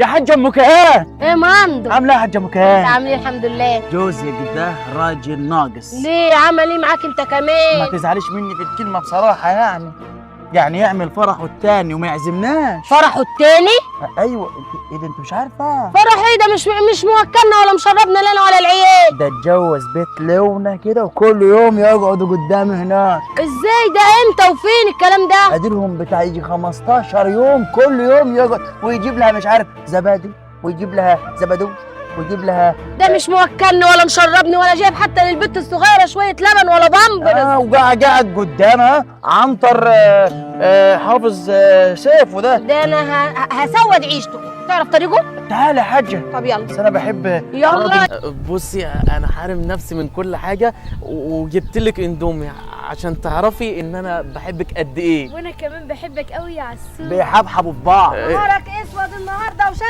يا حاجة ام كهان. ايه ماندو؟ عامله ايه يا حاجة ام انت كهان؟ عامل ايه؟ الحمد لله. جوزك ده راجل ناقص. ليه عمل ايه معاك انت ما كمان؟ تزعليش مني في الكلمة بصراحة، يعني يعمل فرحه التاني وما يعزمناش. فرحه التاني؟ ايوه. انت ايه ده، انت مش عارفه؟ فرح ايه ده؟ مش موكلنا ولا مشربنا لنا ولا العيال. ده اتجوز بيت لونه كده وكل يوم يقعدوا قدامي هناك. ازاي ده؟ امتى وفين الكلام ده؟ اديلهم بتاع يجي 15 يوم، كل يوم يقعد ويجيب لها مش عارف زبادي، ويجيب لها زبادو، ويجيب لها. ده مش موكلني ولا مشربني ولا جايب حتى للبت الصغيرة شوية لبن ولا بامبرز. وقاعد قاعد قدامها عنتر، حافظ، سيفه ده. ده انا هسود عيشته. تعرف طريقه؟ تعالى يا حاجة. طب يلا. بس انا بحب. يلا. بصي، انا حارم نفسي من كل حاجة وجبت لك اندومي عشان تعرفي ان انا بحبك قد ايه. وانا كمان بحبك قوي يا عسول. بيحبحبوا في بعض. نهارك اسود النهارده وشايل